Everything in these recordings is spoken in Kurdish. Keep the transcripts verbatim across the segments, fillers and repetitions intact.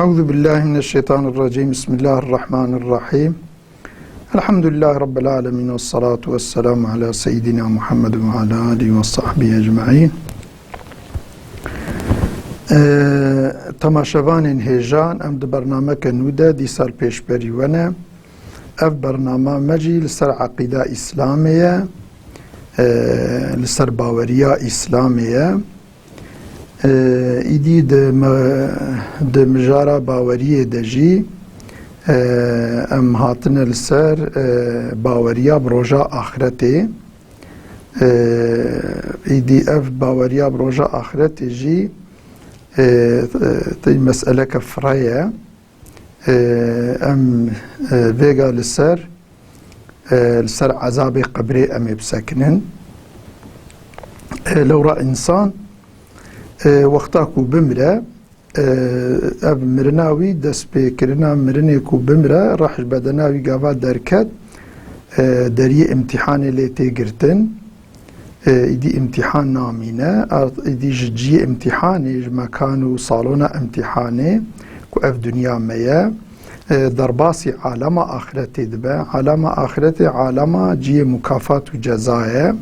أعوذ بالله من الشيطان الرجيم. بسم الله الرحمن الرحيم. الحمد لله رب العالمين، والصلاة والسلام على سيدنا محمد وعلى آله وصحبه أجمعين. Ee, temaşevanên hêjan, em di bernameke nû de dîsa li pêşberî we ne. Ev bernama me jî li ser eqîda Îslamê ye, ee, li ser baweriya Îslamê ye. Ee, îdî di mi-, di mijara baweriyê de jî, ee, em hatine li ser, ee, baweriya bi roja axretê. Ee, îdî ev baweriya bi roja axretê jî, ee, tê meseleke fire ye. Ee, em, ee, vêga li ser, ee, li ser ezabê qebrê em ê bisekinin. Ee, lewra însan, ee, wexta ku bimire, ee, ev mirina wî, destpêkirina mirinê ku bimire, rih ji bedena wî gava derket, ee, deriyê îmtîhanê lê tê girtin. Ee, îdî îmtîhan namîne, art-, îdî ji ciyê îmtîhanê, ji mekan û salona îmtîhanê ku ev dinya me ye, ee, derbasî alema axretê dibe. Alema axretê alema ciyê mukafat û ceza ye.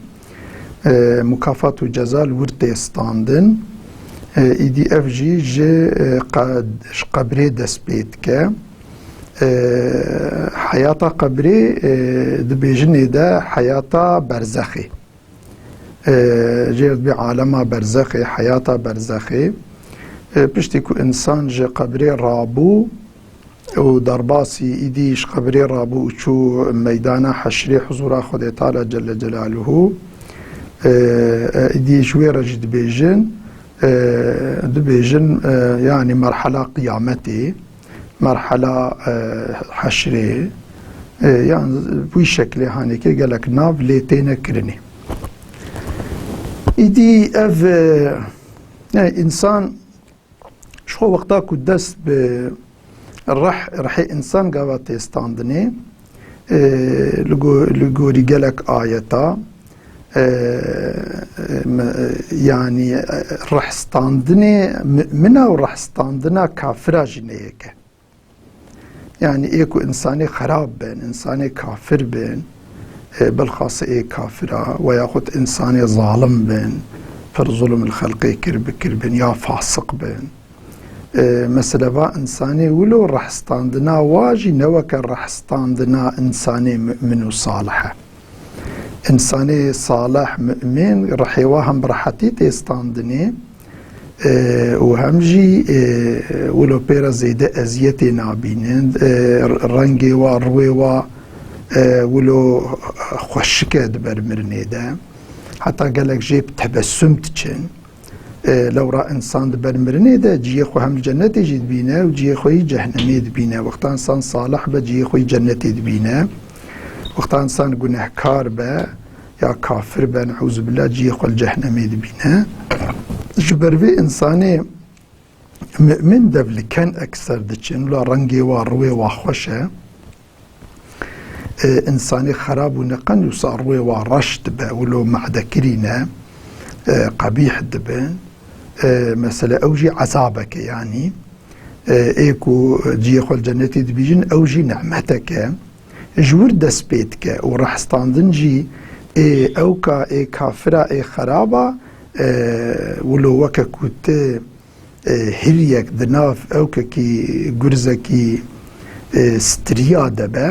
Ee, mukafat û ceza li wir tê standin. Ee, îdî ev jî ji, ee, qe-, ji qebrê dest pê dike. Ee, heyata qebrê, ee, dibêjinê de heyata berzexê. Ee, jê re dibê alema berzexê, heyata berzexê. Ee, piştî ku însan ji qebrê rabû û derbasî îdî ji qebrê rabû û çû meydana heşrê huzûra Xwedê Teala Celle Celaluhu, ee, ee, îdî ji wê re jî dibêjin, ee, dibêjin, ee, yanî merhela qiyametê, merhela, e, heşrê, e, yan wî şeklê hanekê gelek nav lê têne kirinê. Îdî ev, e, e, însan ji xwe wexta ku dest bi rih, rihê însan gava tê standinê, e, li go-, li gorî gelek ayeta, e, me-, yanî, e, rihstandinê mumina û rihstandina kafira jî ne yek e. Yanî ê ku însanê xerab bin, însanê kafir bin, e, bilxasî ê kafira, we yaxud însanê zalim bin, pir zulm li xelqê kir, bikir bin ya fasiq bin. E, mesela va însanê wilo rihstandina wa jî ne weke rihstandina însanê mu'min û salih e. Însanê salih, mu'min, rihê wa hem bi rehetî tê standinê, e, û hem jî, e, wilo pê re zêde eziyetê nabînin, e, rengê wa, rûyê wa, e, wilo xweşik e di ber mirinê de. Heta gelek jê bi tebessum diçin. E, lewra însan di ber mirinê de cihê xwe hem li cennetê jî dibîne û cihê xwe yî cehnemê dibîne. Wexta însan salih be, cihê xwe yî cennetê dibîne. Wexta însan gunehkar be ya kafir be, neûzubillah, cihê xwe li cehnemê dibîne. Ji ber vê însanê mu'min dev li ken ekser diçin, la rengê wa, rûyê wa xweş e. E, însanê xerab û neqen wisa rûyê wa reş dibe, wilo madekirî ne, e, qebîh dibin. E, mesele ew jî ezabek e, yanî, e, ê ku cihê xwe li cennetê dibîjin, ew jî nimetek e. Ji wir dest pê dike û rehstandin jî ê ewka, ê kafira, ê xeraba, e, wilo weke ku ti e, hiriyek di nav ewkekî, gurzekî, e, stiriya de be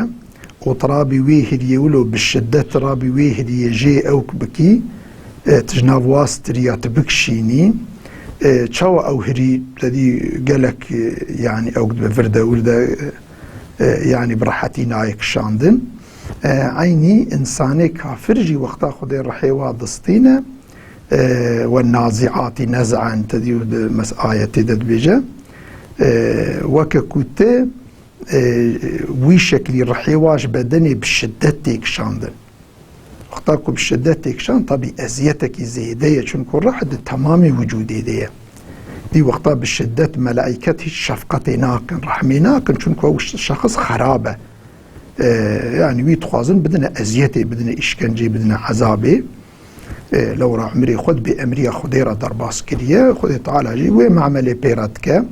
û tu rabî wê hiriyê wilo bi şiddet rabî wê hiriyê jê ewk bikî, e, tu ji nav wa stiriya tu bikişînî, e, çawa ew hirî te dî gelek, e, yanî ewk dibe vir de wir de, e, yanî bi rehetî nayê kişandin. E, eynî însanê kafir jî wexta Xwedê rihê wa distîne, e, we naziatî nez'en, te dî di mes-, ayetê de dibêje, e, weke ku te, e, wî şeklî rihê wa ji bedenê bi şiddet tê kişandin. Wexta ku bi şiddet tê kişand, tabî eziyetekî zêde ye, çunku rih di temamê wicûdê de ye. Dî wexta bi şiddet melaîket hîç şefqetê nakin, rehmê nakin, çunku ew şexs xerab e. E, yanî wî dixwazin bidine eziyetê, bidine îşkenceyê, bidine ezabê. E, lewra umrê xwe bi emriya Xwedê re derbas kiriye. Xwedê Teala jî wê memelê pê re dike.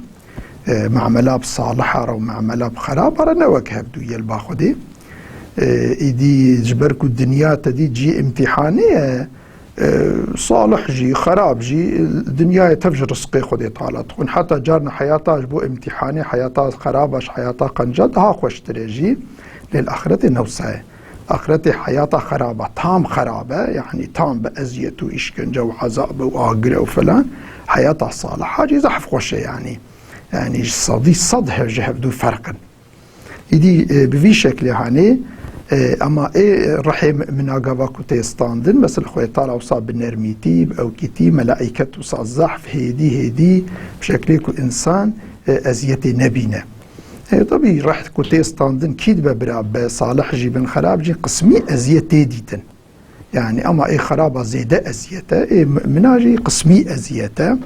e, mamela bi saliha re û mamela bi xeraba re ne wek hevdû yê li ba Xwedê. E, îdî ji ber ku dinya te dî cî îmtîhanê ye, e, salih jî, xerab jî, dinyayê tev ji rizqê Xwedê Teala dixwin. Heta carna heyata ji bo îmtîhanê, heyata xeraba ji heyata qenca daha xweştir e jî. Lê li axretê ne wisa ye. Axretê heyata xeraba, tam xerab e, yanî tam bi eziyet û îşkence û ezab û agir e û filan. Heyata saliha jî zehf xweş e yanî. Yanî ji sedî sed hev ji hevdû ferq in. Îdî, e, bi vî şeklê hanê, e, ema ê rihê mumina gava ku tê standin, mesela Xwedê Teala wisa bi nermîtî, bi ewkîtî, melaîket wisa zehf, hêdî, hêdî, bi şeklê ku însan, e, eziyetê nebîne. E, tabî rih ku tê standin kî dibe bira be, salih jî bin xerab jî qismî eziyet tê dîtin. Yani ama ê xeraba zêde eziyet e, ê mumina jî qismî eziyet e.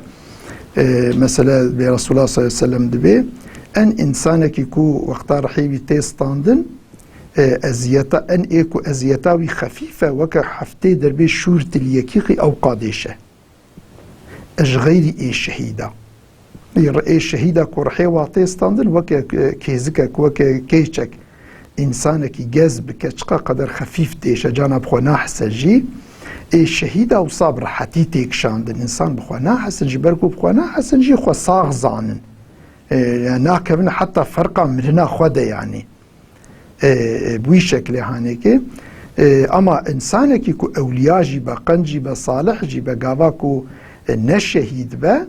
E, mesela bê Resulullah sallallahu aleyhi ve sellem dibê, en insanekî ku wexta rihê wî tê standin, e, eziyeta, en ê ku eziyeta wî xefîf e, weke heftê derbê şûr tiliyekî qî ewqa dêş e. Ji xeyrî ê şehîda. Ê şehîda ku rihê wa tê standin, weke, e, kêzikek, weke kêçek, însanekî gez bike, çiqa qeder xefîf têşe, cana bi xwe nahise jî, ê şehîda wisa bi rehetî tê kişandin. Însan bi xwe nahisin, ji ber ku bi xwe nahisin jî xwe sax zanin. E, yani nakevin heta ferqa mirina xwe de yani. E, e, bi wî şeklê hanekê. E, ama însanekî ku ewliya jî be, qenc jî be, salih jî be, gava ku, e, ne şehîd be,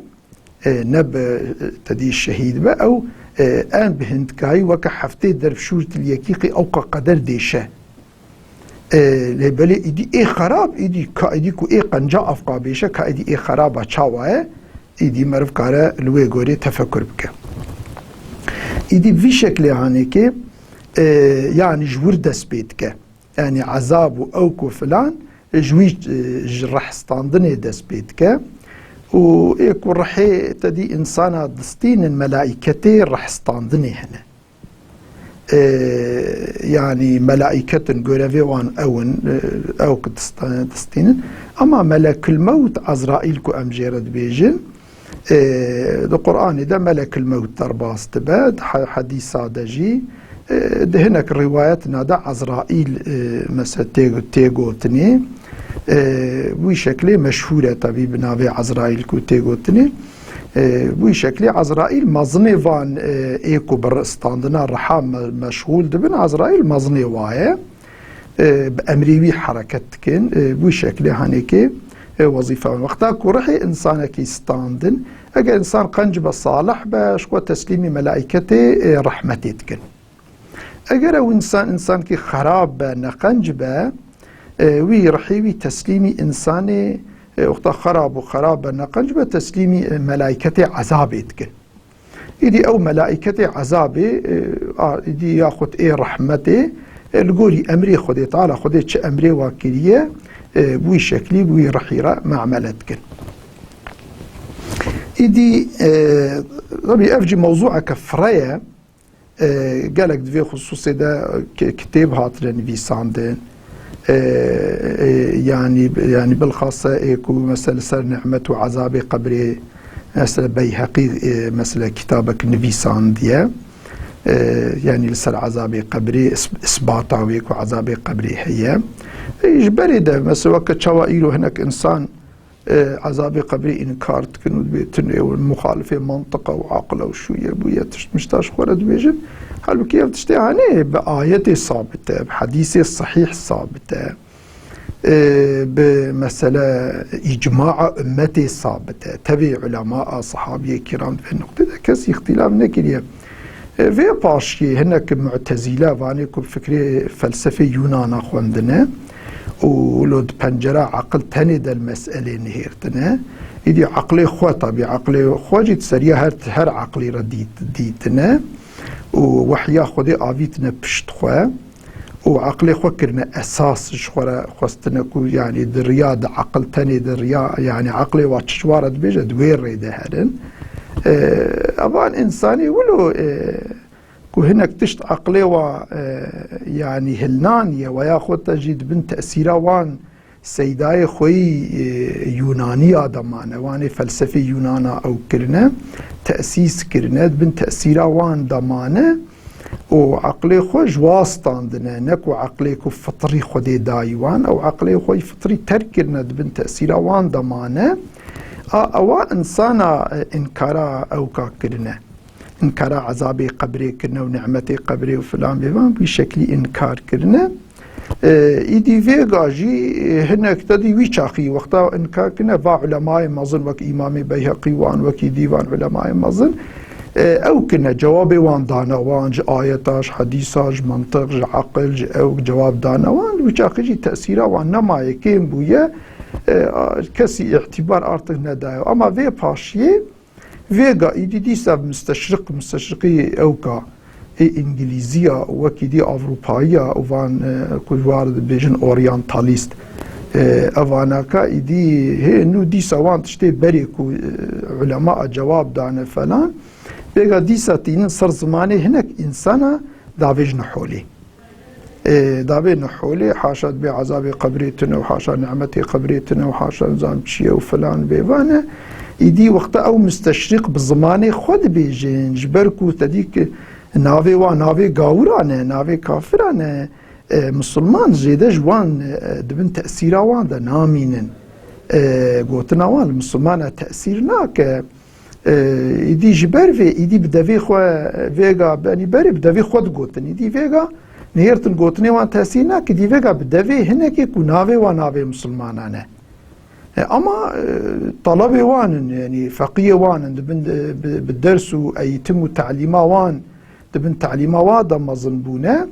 e, ne bi, e, tedî şehîd be, ew, e, en bi hindkayî weke heftê derb şûr tiliyekî qî ewqa qeder dêşe. E, lê belê îdî ê xerab, îdî ka îdî ku ê qenca avqa bêşe, ka îdî ê xeraba çawa ye, îdî meriv kare li wê gorê tefekur bike. Îdî bi vî şeklê hanekê, e, yani ji wir dest pê dike. Yani ezab û ewk û filan ji wî, e, ji rih standinê dest pê dike. Û ê ku rihê te dî însana distînin, melaîketê rih standinê hene. E, yani melaîketin görevê wan ew in, e, ewk dista-, distînin. Ama melekil mewt Ezraîl ku em jê re dibêjin, e, di Qur'anê de melekil mewt derbas dibe, di he-, hedîsa de jî, e, di hinek rîwayetina de Ezraîl, e, mesela tê, tê gotinê, e, wî şeklê meşhûr e tabî bi navê Ezraîl ku tê gotinê. E, wî şeklê Ezraîl mezinê van, e, ê ku bi standina riha me-, meşxûl dibin, Ezraîl mezinê wa ye. E, bi emrê wî hereket dikin. E, wî şeklê hanekê, e, wezîfa win. Wexta ku rihê însanekî standin, eger însan qenc be, salih be, ji xwe teslîmî melaîketê, e, rehmetê dikin. Eger ew însan, însankî xerab be, neqenc be, e, wî rihê wî teslîmî însanê, e, wexta xerab û xerab be, neqenc be, teslîmî, e, melaîketê ezabê dikin. Îdî ew melaîketê ezabê, e, a, îdî yaxud ê rehmetê, e, li gorî emrê Xwedê Teala, Xwedê çi emrê wa kiriye, e, bi wî şeklî, bi wî rihî re muamele dikin. Îdî, e, tabî ev jî mewzûeke fire ye. E, gelek di vê xisûsê de ki-, kitêb hatine nivîsandin. E, e, yanî, yanî bilxasa ê ku mesela li ser nimet û ezabê qebrê, mesela Beyheqî, e, mesela kitabek nivîsandiye. E, yanî li ser ezabê qebrê, is-, isbata wê ku ezabê qebrê heye. E, ji berê de mesela weke çawa îro hinek însan e, ezabê qebrê înkar dikin û dibê tune û muxalifê mantiqa û aqila û şûye bûye tişt mişta ji xwe re dibêjin. Halbukî ev tiştê hanê bi ayetê sabit e, bi hedîsê sehîh sabit e, e, bi mesele îcmaa ummetê sabit e. Tevî ulema a, sahabiyê kiram di vê nuqtê de kes îxtîlaf nekiriye. E, vê paşkê hinek Mu'tezîle, vanê ku fikrê felsefê Yûnana xwendine û lo di pencera aqil tenê de li meselê nihêrtine. Îdî aqilê xwe, tabî aqilê xwe jî di seriya her, her aqilî re dît-, dîtine û wehya Xwedê avîtine pişt xwe û aqilê xwe kirine esas, ji xwe re xwestine ku, yanî di riya, di aqil tenê de riya, yanî aqilê wa çi ji wa re dibêje, di wê rê de herin. E, evan însanî wilo, e, ku hinek tişt aqilê wa, e, yanî hilnaniye, we ya xwe te jî di bin tesîra wan seydayê xwe yî, e, Yûnaniya de mane. Wan ê felsefê Yûnana ew kirine, tesîs kirine, di bin tesîra wan de mane û eqlê xwe ji wa standine, ne ku eqlê ku fitrî Xwedê dayî wan, ew eqlê xwe yî fitrî terk kirine, di bin tesîra wan de mane. A, ewa insana, e, înkara ewka kirine. Înkara ezabê qebrê kirine û nimetê qebrê û filan bêvan, wî şeklî înkar kirine. E, îdî vêga jî, e, hinek te dî wî çaxî wexta înkar kirine, va ulemayê mezin wek Îmamê Beyheqî wan, wekî dîvan ulemayê mezin, e, ew kirine, cewabê wan dane, wan ji ayeta, ji hedîsa, ji mintiq, ji eqil, ji ew cewab dane wan, wî çaxî jî tesîra wan nemaye, kêm bûye, e, a, kesî îtîbar artık nedaye. Ama vê paşiyê, vêga îdî dîsa misteşriq, misteşriqî ewka ê îngilîziya, wekî dî Ewropayiya û van, e, ku ji war dibêjin oryantalîst, e, evanaka îdî hê nû dîsa wan tiştê berê ku, e, ulema a cewab dane falan, vêga dîsa tînin ser zimanê hinek însana davêjine holê. E, davê niholê, haşa dibê ezabê qebrê tune û haşa nimetê qebrê tune û haşa nizam çi ye û filan bêvan e. Îdî wexta ew misteşrîq bi zimanê xwe dibêjin, ji ber ku te dî ki navê wan navê gawira ne, navê kafira ne, e, misilman zêde ji wan, e, di bin tesîra wan de namînin. E, gotina wan li misilmana tesîr nake. E, îdî ji ber vê, îdî bi devê xwe, e, vêga benî berê bi devê xwe digotin. Îdî vêga nihêrtin gotinê wan tesîr nake, îdî vêga bi devê hinekê ku navê wan navê misilmanan e. E, ama, e, talebê wan in, yanî feqiyê wan in, dibin, e, bi, bi ders û eğitim û talîma wan, dibin talîma wan de mezin bûne.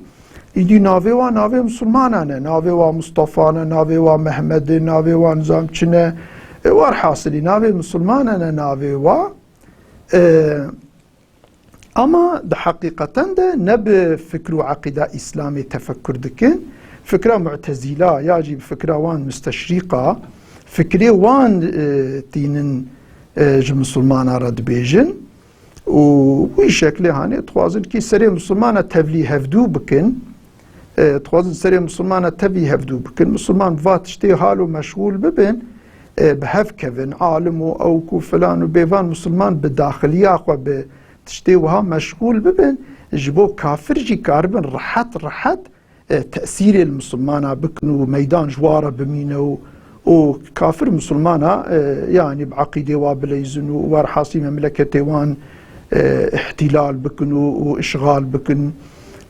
Îdî navê wan navê misilmanan e. Navê wan Mustafa ne, navê wan Mehmed e, navê wan nizam çi ne. E, werhasilî navê misilmanan e navê wan. E, ama di heqîqeten de ne bi fikr û eqîda Îslamê tefekkur dikin. Fikra Mu'tezîla ya jî bi fikra wan misteşrîqa, fikrê wan, e, tînin, e, ji misilmana re dibêjin. Û wî şeklê hanê dixwazin kî serê misilmana tevlî hevdû bikin. E, dixwazin serê misilmana tevî hevdû bikin. Misilman bi va tiştê hal û meşxûl bibin, e, bi hev kevin, alim û ewk û filan û bêvan misilman bi daxiliya xwe bi tiştê wiha meşxûl bibin, ji bo kafir jî karibin rehet rehet, e, tesîrê li misilmana bikin û meydan ji wa re bimîne û, û kafir misilmana, e, yanî bi eqîdê wa bileyzin û werhasî memleketê wan, e, îhtîlal bikin û, û îşxal bikin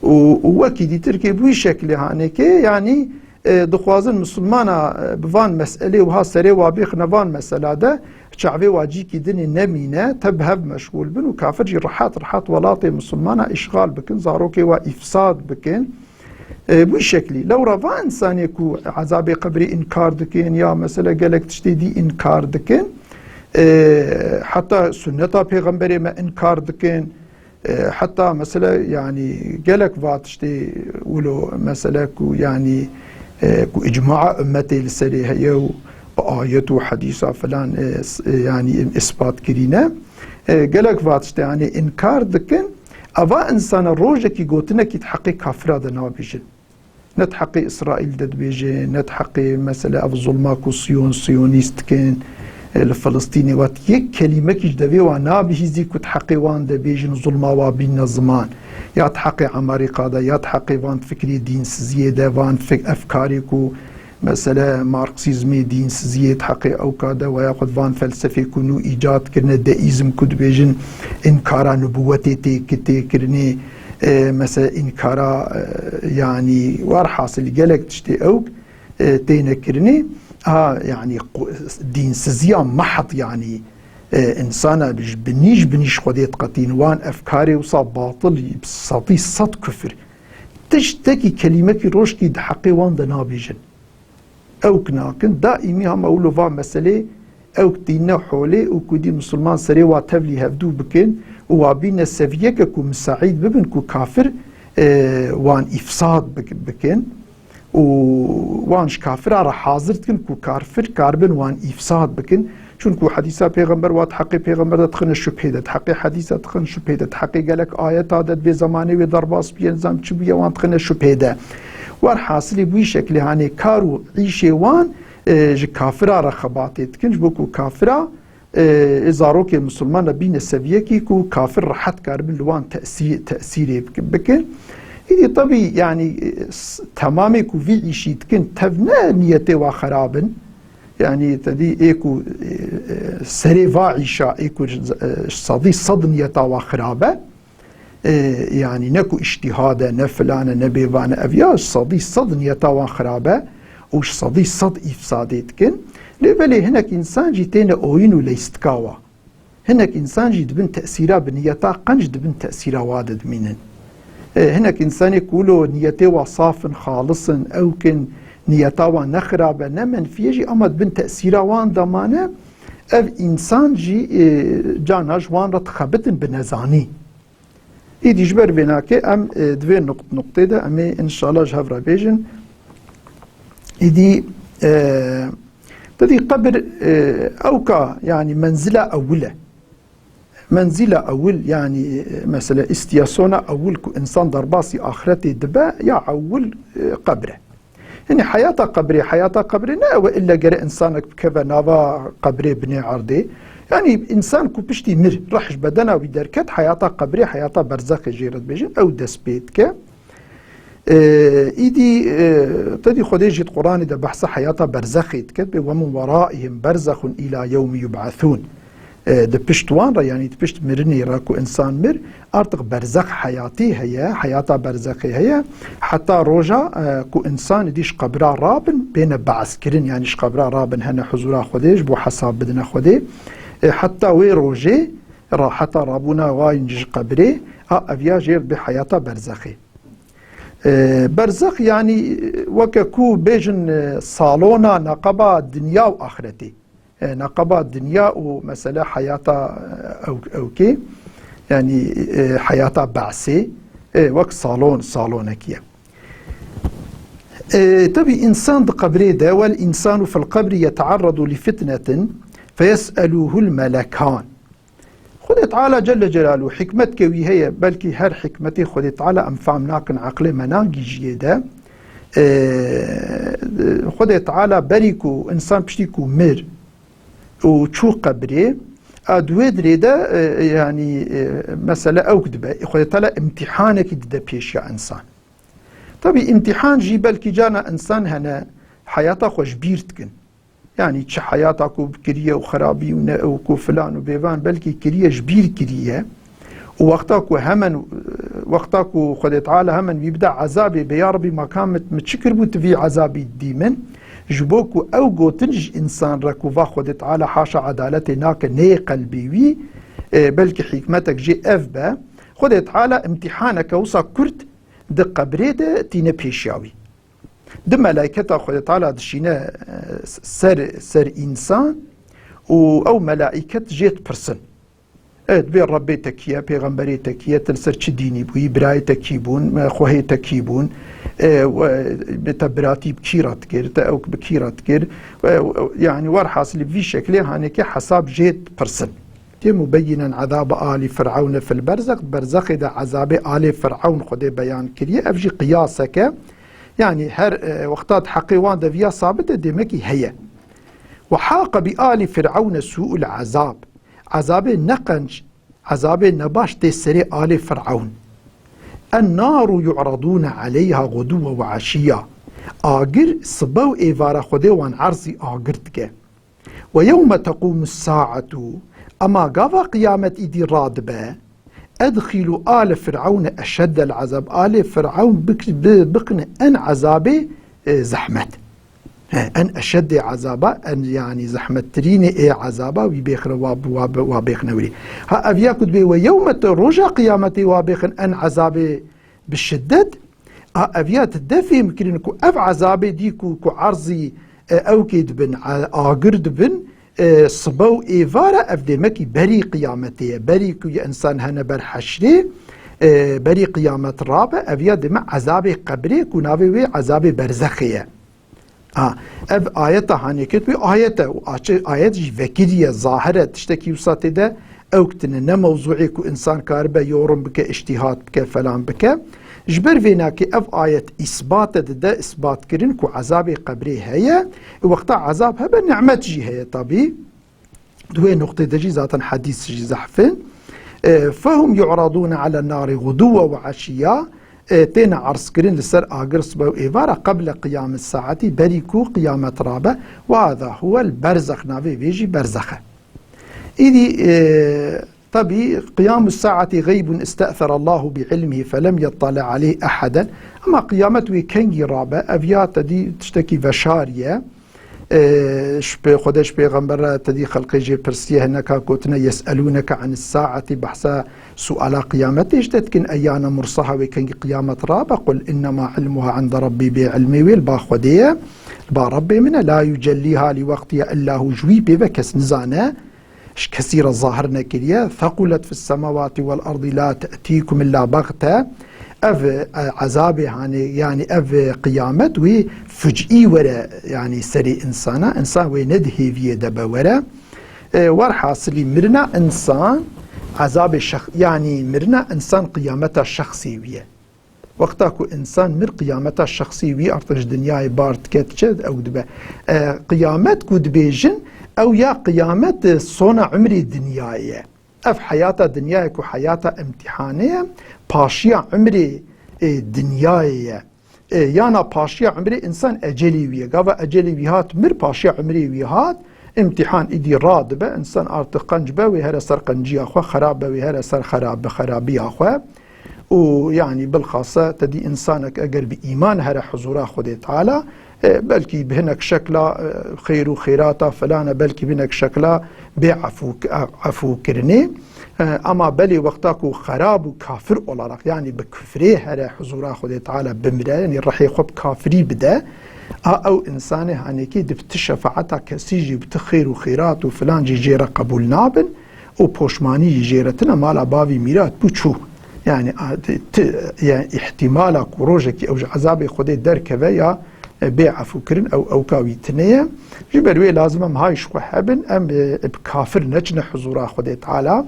û, û wekî dîtir kê bi wî şeklê hanê kê, yanî, e, dixwazin misilmana, e, bi van meselê wiha serê wa bêxine van mesela de çavê wa cîkî dinê nemîne, te bi hev meşxûl bin û kafir jî rehet rehet welatê misilmana îşxal bikin, zarokê wa îfsad bikin. E, bi wî şeklî. Lewra va insanê ku ezabê qebrê înkar dikin ya mesele gelek tiştê dî înkar dikin, e, heta sunneta pêxemberê me înkar dikin, e, heta mesele, yanî gelek va tiştê wilo mesele ku, yanî, e, ku îcmaa ummetê li serê heye û bi ayet û hedîsa filan, e, s-, e, yanî îspat kirîne. E, gelek va tiştê, yanî înkar dikin. Ava insana rojekî gotinekî di heqê kafira de nabêjin. Ne di heqê Îsraîl de dibêje, ne di heqê mesele ev zulma ku Siyon, Siyonîst dikin, e, li Filistînê, wat yek kelîmekî ji devê wan nabihîzî ku di heqê wan de bêjin, zulma wa bînne ziman. Ya di heqê Amerîka de, ya di heqê van fikrê dînsiziyê de, van fik-, efkarê ku mesele Marksîzmê, dînsiziyê di heqê ewka de, we yaxud van felsefê ku nû îcad kirine, deîzm ku dibêjin, înkara nubûwetê tê, tê kirinê, e, mesele înkara, e, yanî werhasil gelek tiştê ewk, e, têne kirinê. Ha, yanî qu-, dînsiziya mehd, yanî, e, insana bi, bi nîj, bi nîj Xwedê diqetîn, wan efkarê wisa batil, sedî sed kufir. Tiştekî, kelîmekî rojkî di heqê wan de nabêjin. Ewk nakin, daîmî hema wilo va meselê ewk tîne holê û ku dî misilman serê wa tevlî hevdû bikin û wa bîne seviyeke ku misaîd bibin ku kafir, e, wan îfsad bik-, bikin û wan ji kafira re hazir dikin ku kafir karibin wan îfsad bikin. Çunku hedîsa pêxember wa di heqê pêxember de dixine şubhê de, di heqê hedîsa dixin şubhê de, di heqê gelek ayeta de dibê zemanê wê derbas bûye, nizam çi bûye, wan dixine şubhê de. Werhasilî bi wî şeklê hanê kar û îşê wan e, ji kafira re xebatê dikin, ji bo ku kafira, e, ê zarokê misilman re bîne seviyekî ku kafir rehet karibin li wan tesî-, tesîrê bik-, bikin. Îdî tebî, yanî, e, s-, temamê ku vî îşî dikin, tev ne niyetê wa xerab in. Yanî, te dî ê ku, e, e, serê va îşa, ê ku, e, sedî sed niyeta wa xirab e. E, yanî ne ku îştîhad e, ne filan e, ne bêvan e. Ev ya sedî sed niyeta wan xirab e û sedî sed îfsadê dikin. Lê belê hinek însan jî têne oyîn û leystika wa. Hinek însan jî dibin tesîra bi niyeta qenc dibin tesîra wa de dimînin. E, hinek însanê ku lo niyetê wa saf in, xalis in, ewk in, niyeta wan ne xirab e, ne menfî ye jî, ama dibin tesîra wan de mane, ev însan jî, e, cana ji wan re dixebitin bi nezanî. Îdî ji ber vê nake em, e, di vê nuq-, nuqtê de em ê inşallah ji hev re bêjin. Îdî, e, te dî qebir, e, ewka, yanî menzila ewil e. Menzila ewil, yanî, e, mesela îstiyasona ewil ku însan derbasî axretê dibe, ya ewil, e, qebir e. Yanî heyata qebrê, heyata qebrê ne ew e ille gere însanek bikeve nava qebrê binê erdê. Yanî însan ku piştî mir, rih ji bedena wî derket, heyata qebrê, heyata berzexê jê re dibêjin, ew dest pê dike. E, îdî, e, te dî Xwedê jî di Quranê de behsa heyata berzexê dike, bê "Ve min weraihim berzexun ila yewmi yub'athûn." E, di pişt wan re, yanî di pişt mirinê re ku însan mir, artık berzex heyatî heye, heyata berzexê heye. Heta roja, e, ku însan dî ji qebra rabin, bêne behskirin, yanî ji qebra rabin, hene huzura Xwedê, ji bo hesab bidine Xwedê. E, heta wê rojê, ra-, heta rabûna wan ji qebrê, a, ev ya jê re bê heyata berzexê. E, berzex, yanî, weke ku bêjin, e, salona neqeba dinya û axretê. E, neqeba dinya û mesele heyata, e, ew-, ewkê, yanî, e, heyata behsê, e, wek salon, salonekî ye. E, tebî însan di qebrê de, "Wel însanu fil qebri yetearradu li fitnetin feyes'eluhul melekan." Xwedê Teala Celle Celaluhu hikmetke wî heye, belkî her hikmetê Xwedê Teala em fam nakin, eqlê me nagihîjiyê de. Ee, Xwedê Teala berî ku însan piştî ku mir û çû qebrê, a di wê dirê de, e, yanî, e, mesele ewk dibe. Xwedê Teala îmtîhanekî dide pêşiya însan. Tabî îmtîhan jî belkî cana însan hene heyata xwe ji bîr dikin. Yanî çi heyata ku kiriye û xerabî û ne û ku filan û bêvan belkî kiriye, ji bîr kiriye. Û wexta ku hemen, wexta ku Xwedê Teala hemen wî bide ezabê, bê ya Rebî, ma ka min, min çi kiribû tu vî ezabî didî min? Ji bo ku ew gotin ji însan re ku va Xwedê Teala haşa edaletê nake, neyê qelbê wî, e, belkî hikmetek jê ev be. Xwedê Teala îmtîhaneke wisa kurt di qebrê de tîne pêşiya wî. Di melayketa Xwedê Teala dişîne, e, ser, ser însan û ew melaiket jê dipirsin. Evet, bê Rebbê te kî ye, pêxemberê te kî ye, te li ser çi dînî bûyî, birayê te kî bûn, e, xwehê te kî bûn, e, we, bi te biratî bi kî re dikir, te ewk bi kî re dikir, e, e, yanî werhasilî bi vî şekilê hanekê hesab jê dipirsin. Tê mubeyinen ezaba alî Fir'ewne fil berzex, di berzexê de ezabê alê Fir'ewn Xwedê beyan kiriye. Ev jî qiyaseke, yanî her, e, wexta di heqê wan de viya sabit e, demekî heye. Ve haqe bi alî Fir'ewne sû'ul ezab. Ezabê neqenc, ezabê nebaş tê serê alê Fir'ewn. En naru yu'radûne aleyha xuduwe ve eşiyya. Agir sibe û êvara Xwedê wan erzî agir dike. Ve yewme teqûmus saetu, ema gava qiyamet îdî radibe, edxîlu ale Fir'ewne eşeddel ezab, alê Fir'ewn bik-, bi-, biqine en ezabê, e, zehmet. He, en eşeddê ezaba, en, yanî zehmettirînê ê ezaba wî bêxine wa, wa, wa bêxine wirî. Ha ev ya ku dibê ve yewme te roja qiyametê wa bêxin en ezabê bi şiddet, a ev ya dide fêhm kirin ku ev ezabê dî ku, ku erzî, e, ewkê dibin, e, agir dibin, e, sibe û êvara ev demekî berî qiyametê ye. Berî ku însan hene ber heşrê, e, berî qiyamet rabe, ev ya deme ezabê qebrê ku navê wê ezabê berzexê ye. Ha, ev ayeta hanê ket wî ayet e û açi-, ayet jî vekirî ye, zahir e, tiştekî wisa tê de ewk tine, ne mewzûê ku însan karibe yorum bike, îştîhat bike, felan bike. Ji ber vê nakê ev ayet îsbate dide, îsbatkirin ku ezabê qebrê heye, wexta ezab hebe, nimet jî heye tabî. Di wê nuqtê de jî zaten hedîs jî zehf in. E, fehum yu'radûne alen nari guduwe we eşiyya, e, têne erzkirin li ser agir sibe û êvara qeble qiyamê saetî, berî ku qiyamet rabe, we hada huwel berzex, navê vê jî berzex e. Îdî, e, tabî, qiyamu saetî xeybun iste'therallahu bi ilmihi felem yettali aleyh eheden. Ama qiyamet wê kengî rabe, ev ya tedî tiştekî veşarî ye. E, ji pê Xwedê, ji pêxember re tedî xelqê jê pirsiye, hineka gotine, yes'elûneke anis saetî, behsa suala qiyametê ji te dikin, eyyane mursaha, wê kengî qiyamet rabe, qul innema ilmuha inde Rabbî, bê ilmê wê li ba Xwedê ye, li ba Rabbê min e, la yucellîha li wextiha illa hu, ji wî pê ve kes nizane, ji kesî re zahir nekiriye. Thequlet fis semawati vel erdî la te'tîkum illa bexte. Ev, e, ezabê hanê, yanî ev, e, qiyamet wê fucî were, yanî serê insana, insan wê ne di hêviyê de be were. E, werhasilî mirina insan ezabê şex-, yanî mirina insan qiyameta şexsê wî ye. Wexta ku insan mir, qiyameta şexsî wî artık ji dinyayê bar dike, diçe, ew dibe. E, qiyamet ku dibêjin, ew ya qiyamet, e, sona umrê dinyayê ye. Ev heyata dinyayê ku heyata imtîhanê ye, paşiya umrê, e, dinyayê ye. E, yana paşiya umrê insan ecelê wî ye. Gava ecelê wî hat, mir, paşiya umrê wî hat, imtîhan îdî radibe, insan artık qenc be, wê here ser qenciya xwe, xerab be, wê here ser xerab-, xerabiya xwe. Û, yanî, bilxasa te dî insanek eger bi îman here huzura Xwedê Teala, e, belkî bi hinek şekla, e, xêr û xêrata filane, belkî bi hinek şekla bê efû-, efûkirinê. E, ama belê wexta ku xerab û kafir olarak, yanî bi kufrê here huzura Xwedê Teala bimire, yanî rihê xwe bi kafirî bide, a ew insanê hanekî di bi ti şefaeta kesî jî, bi ti xêr û xêrat û filan jî jê re qebûl nabin. Û poşmanî jî jê re tine, mala bavî mîrat bû çû. Yani, a, ti, ti, yani, îhtîmala ku rojekî ew ji ezabê Xwedê derkeve ya, e, bê efûkirin, ew, ewka wî tine ye. Ji ber wê lazim em hay ji xwe hebin, em, e, bi kafir neçine huzura Xwedê Teala.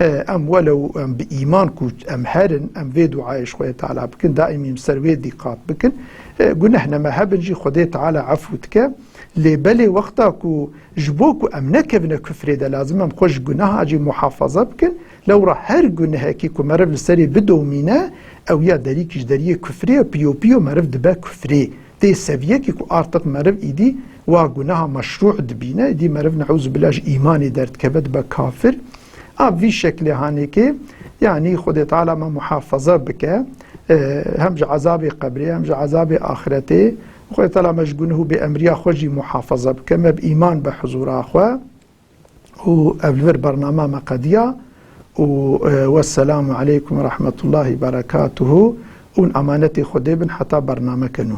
E, em welew em bi îman ku em herin, em vê duayê ji Xwedê Teala bikin, daîmî em ser wê dîqat bikin. E, guneh neme hebin jî Xwedê Teala efû dike. Lê belê wexta ku ji bo ku em nekevine kufrê de, lazim em xwe ji guneha jî muhafaza bikin. Lewra her gunehekî ku meriv li serê bidomîne, ew ya derîkî ji deriyê kufrê ye, piyo piyo meriv dibe kufrê. Tê seviyekî ku artık meriv îdî wa guneha meşrû dibîne, îdî meriv neûzubillah ji îmanê derdikeve, dibe kafir. A vî şeklê hanêkê, yanî Xwedê Teala me muhafaza bike, e, hem ji ezabê qebrê, hem ji ezabê axiretê. Xwedê Teala me ji guneh û bêemriya xwe jî muhafaza bike, me bi îman be huzura xwe. Û ev li vir bernama me qediya. Û, e, wesselamu aleykum ve rahmetullahi berekatuhu. Û emanetê Xwedê bin heta bernameke nû.